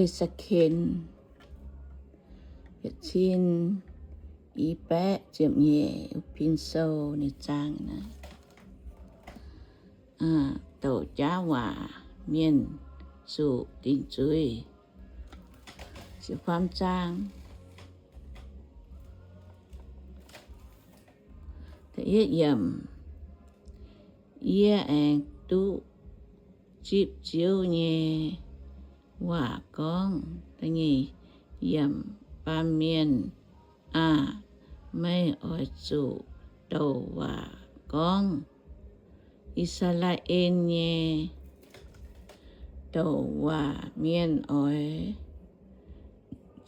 E^se^ken yietc cin i baeqv ziepc nyeic pin sou ninh zaang naaiv. Douc jaav waac mienh zuqc dingc zuiz. Ziepc faam zaang. Da'yietv yiemc, yie aengx duqv zipv Ziouv nyei waac gorngv. Da'nyeic yiemc, baamh mienh aah! Meih oix zuqc douc waac gorngv. I^saa^laa^en nyei douc waac mienh oix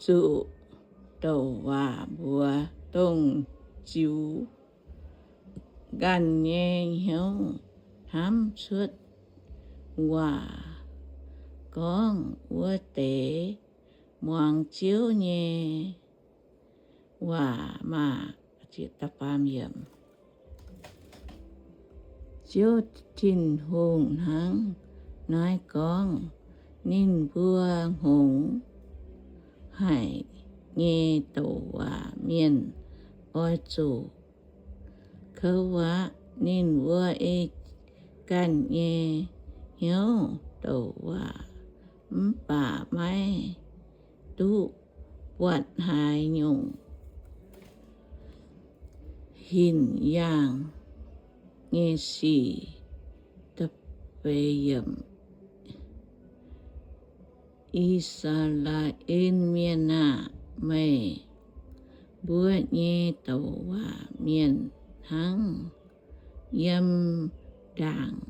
zuqc douc waac mbuox dongh ziux ganh nyei hnyouv hnamv cuotv waac gorngv wuov deix muangx Ziouv nyei waac maah! Ziouv Tin-Hungh hnangv naaiv gorngv, ninh mbuo hngongx haic nyei douc waac mienh oix zuqc kouv aqv. Ninh mbuo ei ganh nyei hnyouv douc waac mv baac maiv duqv buatc haaix nyungc hinc yaangh nyei sic. I^saa^laa^en Mienh aah! Meih mbuo nyei douc waac mienh hnangv yiem ndaangc,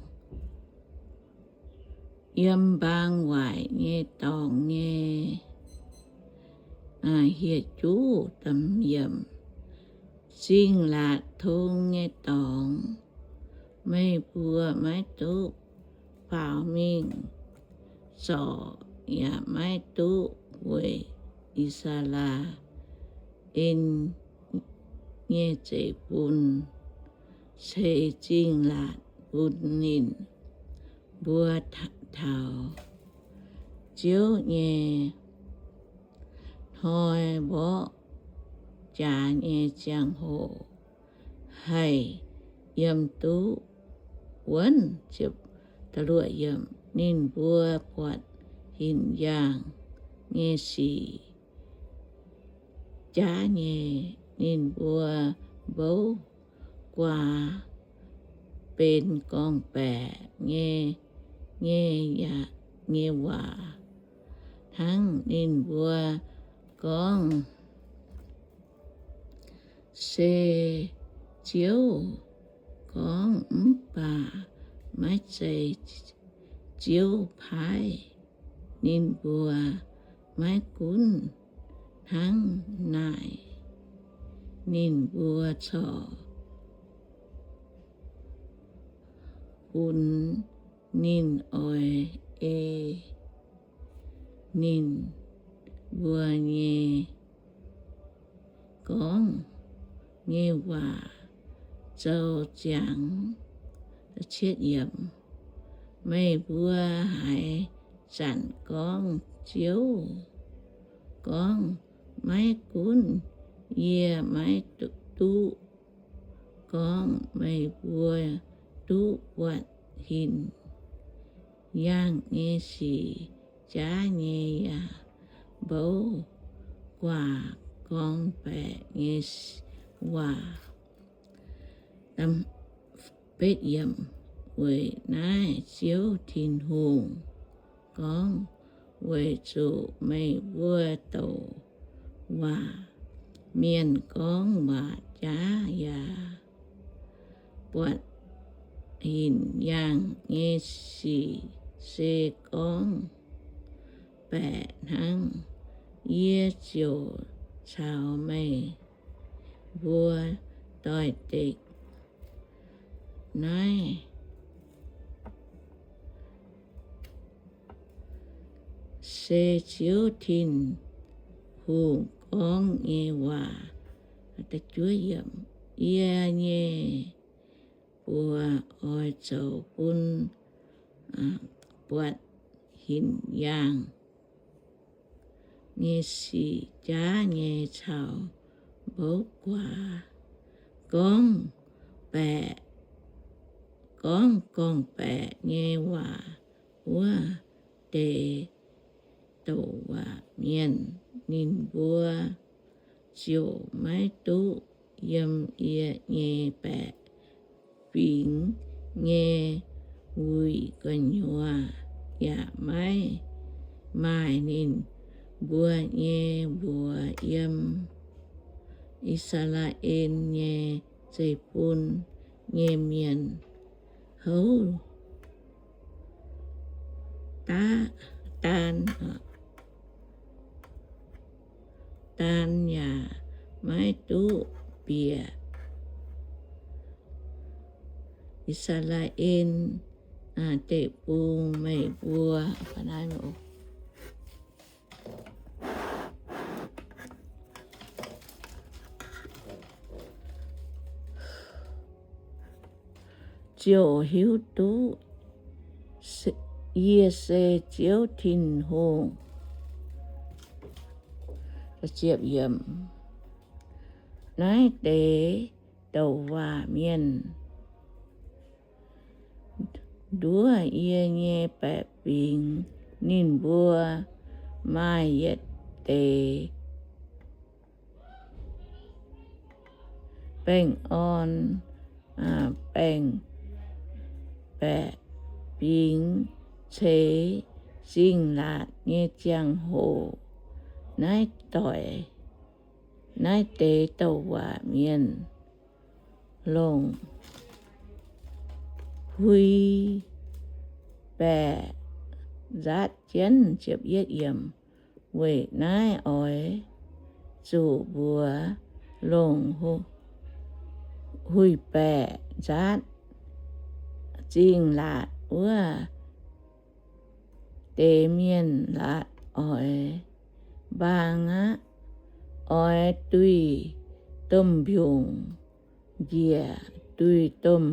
yiem mbaang waaic nyei dorngx nyei hieh juv. Zingh laatc tong nyei dorngx meih mbuo maiv duqv faaux mingh zorc, yaac maiv duqv weic I^saa^laa^en nyei zeiv bun, ceix zingh laatc bun ninh mbuo taux Ziouv nyei hnoi mborqv jaax nyei ziangh hoc haih yiem duqv wuonv. Ninh mbuo buatc hinc yaangh nyei sic jaav nyei. Ninh mbuo mbouv guaax benx gorngv-baeqc nyei, nyei, nyei waac hnangv. Ninh mbuo gorngv, Se Ziouv gorngv, mv baac maiv zeiz Ziouv paaiv ninh mbuo. Maiv gunv hnangv naaic, ninh mbuo corc funx ninh oix ei ninh mbuo nyei gorngv nyei waac zoux ziangx. Meih mbuo haaix zanc gorngv Ziouv gorngv, maiv gunv yie maiv duqv gorngv, meih mbuo duqv buatc hinc yaangh nyei sic jaav nyei yaac mbouv guaax gorngv-baeqc nyei waac. Weic naaiv Ziouv Tin-Hungh gorngv, weic zuqc meih mbuo douc waac mienh gorngv waac jaav yaac buatc hinc yaangh nyei sic se gorngv baeqc hnangv, yie ziouc caux meih mbuo doix-dekc. Naaiv se Ziouv Tin-Hungh gorngv nyei waac. Yie nyei buoz oix zoux bun buatc hinc yaangh nyei sic jaav nyei caux mbouv guaax, gorngv baeqc, gorngv gorngv-baeqc nyei waac wuov deix douc waac mienh, ninh mbuo ziouc maiv duqv yiem yie nyei baeqc fingx nyei wuic gu'nyuoz, yaac maiv maaih ninh mbuo nyei mbuox yiem I^saa^laa^en nyei zeiv-fun nyei mienh houv. Daan, Daan yaac maiv duqv bieqc I^saa^laa^en Deic-Bung. Meih mbuo ziouc hiuv duqv yie se Ziouv Tin-Hungh. Naaiv deix douc waac mienh nduov yie nyei baeqc fingx, ninh mbuo maaih yietc deix baengh orn, baengh, baeqc fingx ceix zingh laatc nyei ziangh hoc, naaiv doic, naaiv deix douc waac mienh longc hui-baeqc nzaatv jienv. Weic naaiv oix zuqc mbuox longc hui-baeqc nzaatv zingh laatc wuov deix mienh laatc oix mbaang aqv. Oix duih domh mbiungc njiec, duih domh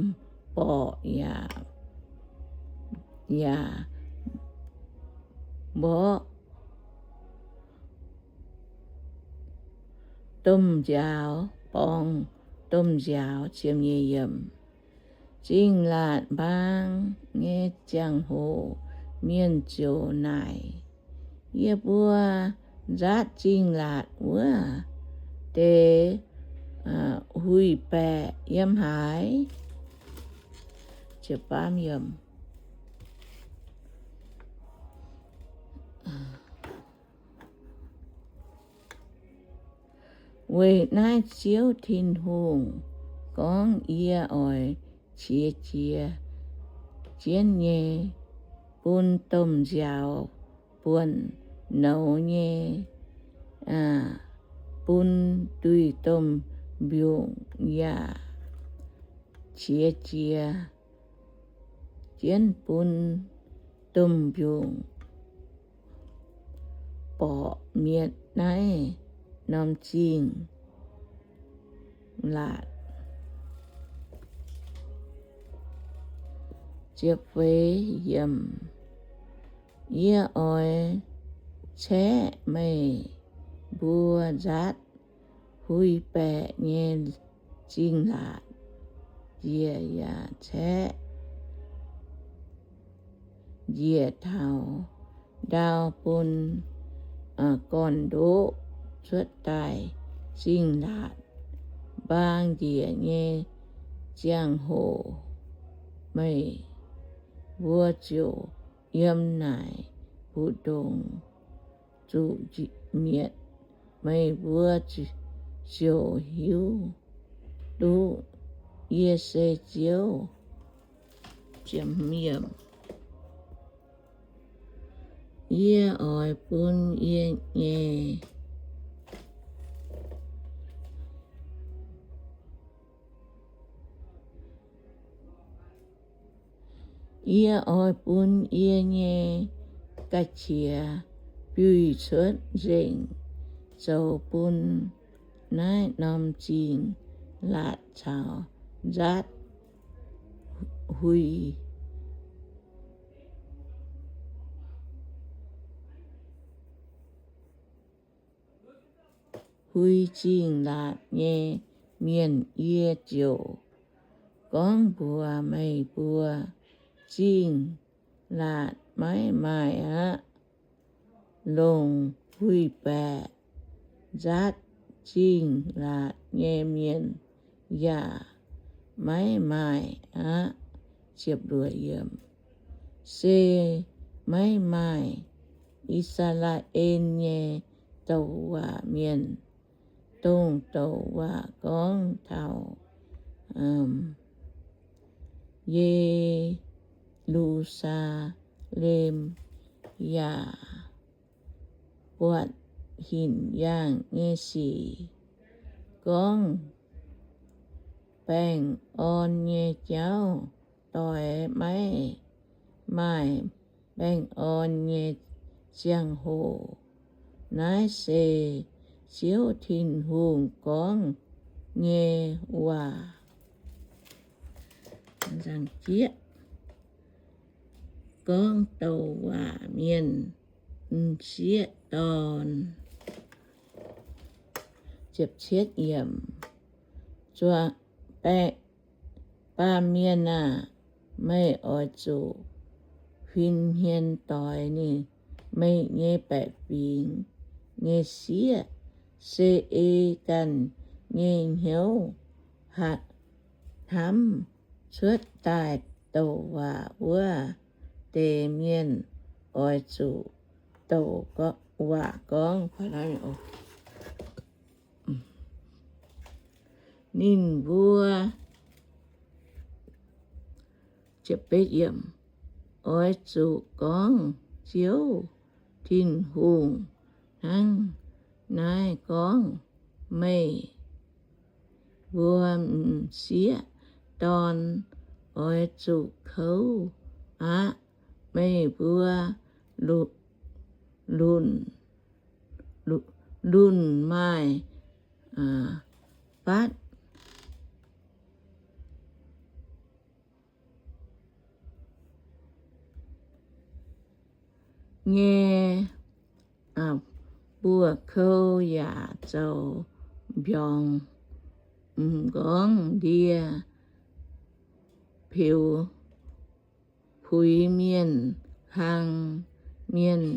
borqc yaac, yaac mborqv domh nziaaux, borngz domh nziaaux. Zingh laatc mbaang nyei ziangh hoc mienh ziouc naaic, Yie mbuo nzaatv zingh laatc wuov deix hui-baeqc yiem haaix? Weic naaiv Ziouv Tin-Hungh gorngv, Yie oix qiex jiez jienv nyei bun domh nziaaux buonc nouz nyei, bun duih domh mbiungc yaac qiex jiez jienv bun domh mbiungc borqc mietc naaiv norm zingh laatc. Yie oix caeqv meih mbuo nzaatv hui-baeqc nyei zingh laatc njiec yaac caeqv njiec taux ndau bun gorn-ndoqv cuotv daaih. Zingh laatc mbaang njiec nyei ziangh hoc meih mbuo ziouc yiem naaic mbu'ndongx zuqc mietc. Meih mbuo ziouc hiuv duqv yie se Ziouv. Yie oix bun yie nyei Yie oix bun yie nyei ga'qiex biux cuotv nzengc, zoux bun naaiv norm zingh laatc caux nzaatv hui hui zingh laatc nyei mienh, yie ziouc gorngv mbuox meih mbuo, zingh laatc maiv maaih aqv, longc huih-baeqc nzaatv zingh laatc nyei mienh yaac maiv maaih aqv. Se maiv maaih I^saa^laa^en nyei douc waac mienh, dongh douc waac gorngv taux Ye^lu^saa^lem yaac buatc hinc yaangh nyei sic, gorngv baengh orn nyei jauv doix maiv maaih baengh orn nyei ziangh hoc. Naaiv se Ziouv Tin-Hungh gorngv nyei waac. Gorngv douc waac mienh m'sieqv dorn. Baamh mienh aah! Meih oix zuqc huin hmien doix ninh, meih nyei baeqc fingx nyei sieqv, se ei ganh nyei hnyouv hnamv cuotv daaih douc waac wuov deix mienh. Oix zuqc douc waac gorngv. Ninh mbuo oix zuqc gorngv, Ziouv Tin-Hungh hnangv naaiv gorngv, Meih mbuo m'sieqv dorn oix zuqc kouv aqv. Meih mbuo lunh, lunh maaih fatv nyei mbuoqc kou yaac zoux mbiorngz m'nqorngv ndie, peux puix mienh, hlang mienh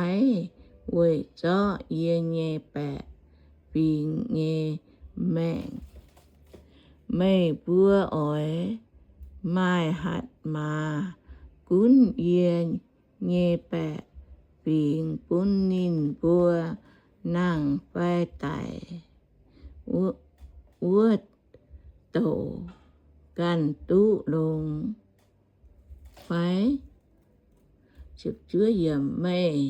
aiv weic zorqv yie nyei baeqc fingx nyei maengc. Meih mbuo oix maaih hatc maaz gunv yie nyei baeqc fingx bun ninh mbuo nangh fai daic wuov douc ganh duqv longx fai? Meih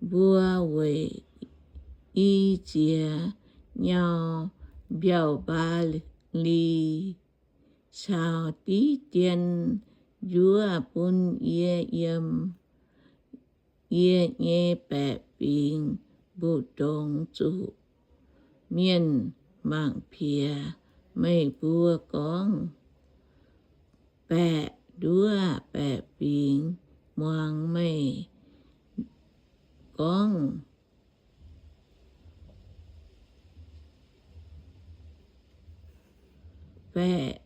mbuo weic i ziex nyau mbiauh mbaali caux diqv dien njuov bun yie yiem yie nyei baeqc fingx mbu'ndongx zuqc mienh mangc piex. Meih mbuo gorngv, Baeqc nduov baeqc fingx muangx meih gorngv, baeqc,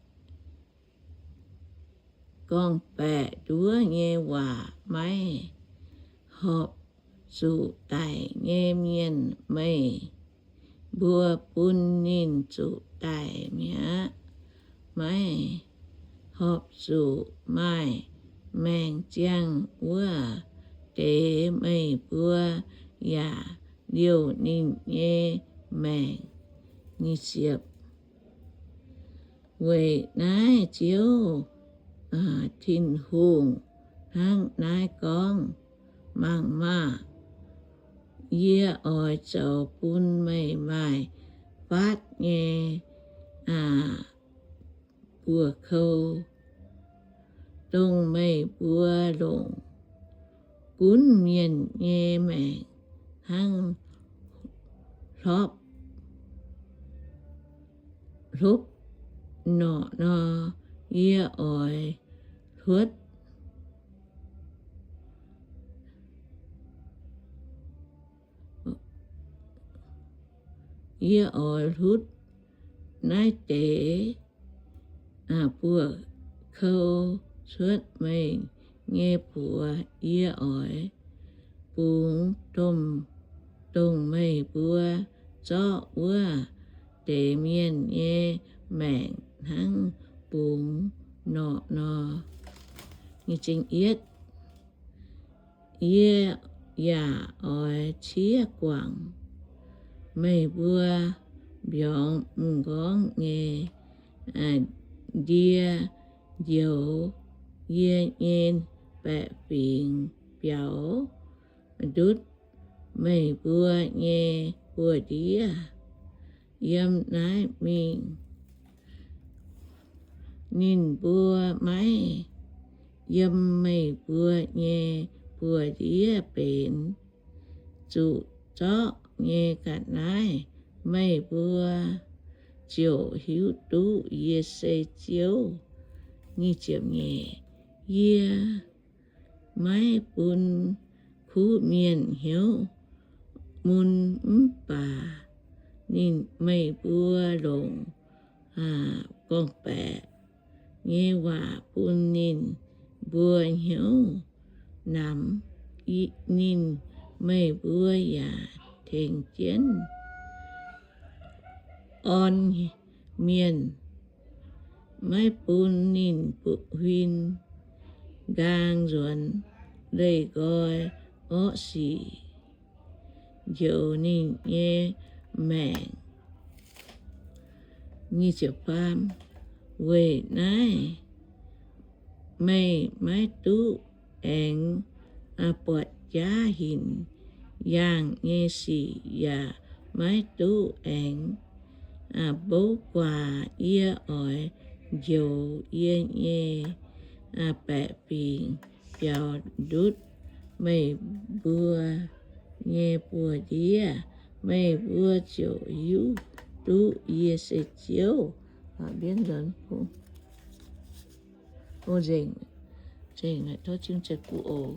gorngv baeqc nduov nyei waac. Maiv horpc zuqc daic nyei mienh meih mbuo bun ninh zuqc daic mi'aqv. Maiv horpc zuqc maaih maengc ziangh wuov deix meih mbuo yaac liouh ninh nyei maengc. Weic naaiv Ziouv Tin-Hungh hnangv naaiv gorngv, Mangc maah! Yie oix zoux bun meih maaih fatv nyei buoz-kou, dongh meih mbuo longc gunv mienh nyei maengc hnangv hlopv, hlopv norqc nor. Yie oix hluotv Yie oix hlutv naaiv deix buoz-kou cuotv meih nyei buoz. Yie oix bungx dongh meih mbuo zorqv wuov deix mienh nyei maengc hnangv bungx norqc nor. Yie yaac oix ciev guangc meih mbuo mbiorngz m'nqorngv nyei ndie, njoux yie nyei baeqc fingx biaux ndutv meih mbuo nyei buoz-ndiev. Yiem naaiv mingh ninh mbuo maiv yiem meih mbuo nyei buoz-ndiev benx zuqc zorqv nyei ga'naaiv. Meih mbuo ziouc hiuv duqv yie se Ziouv. Yie maiv bun kuv mienh hnyouv mun, mv baac ninh, meih mbuo longc gorngv-baeqc nyei waac bun ninh mbuo hnyouv namx ninh, meih mbuo yaac tengx jienv orn mienh. Maiv bun ninh huin nqaang nzuonx leih nqoi orqv sic, njoux ninh nyei maengc. Weic naaiv meih maiv duqv aengx buatc jaav hinc yaangh nyei sic, yaac maiv duqv aengx mbouv guaax. Yie oix njoux yie nyei baeqc fingx biaux ndutv meih mbuo nyei buoz-ndiev. Meih mbuo ziouc hiuv duqv yie se Ziouv. Nzengc, tov Ziouv ceix fuqv oc.